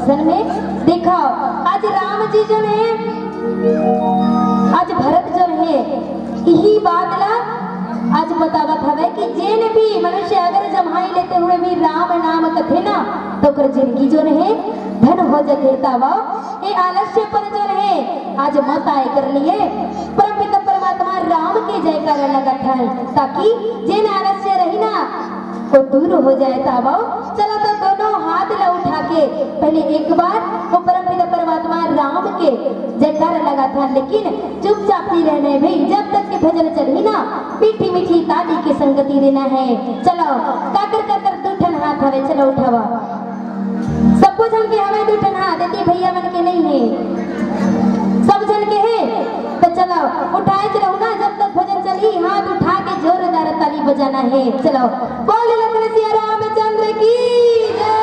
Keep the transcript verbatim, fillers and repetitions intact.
जन्मे। देखो, आज राम जी जो हे, आज भरत जो हे, इही बात ला आज बतावत हवे कि जेन भी मनुष्य अगर जम्हाई लेते हुए भी राम नाम कथे ना, तो ओकर जिंदगी जो हे धन हो जथे। तावा ए आलस्यपन जो हे, आज मत आए कर लिए परमपिता परमात्मा राम के जयकारा लगाथन, ताकि जेन आलस्य रही ना, वो दूर हो जाए। तावा, चला तो दोनों हाथ ला उठा के पहले एक बार वो परमपिता परमात्मा राम के जयकारा लगाथन, लेकिन चुपचाप नहीं रहना है भाई। जब तक के भजन चलही ना, मीठी मीठी ताली के संगति देना है। चलो, काकर काकर दू ठन हाथ हवे, चलो उठावा। सबो झन के हवे दू ठन हाथ, एती भैया मन के नहीं है, सब झन के है। तो चलो, उठाए च रहू ना, जब तक भजन चली, हाथ उठा के जोरदार ताली बजाना है। चलो, बोल लखन सिया रामचंद्र की जय।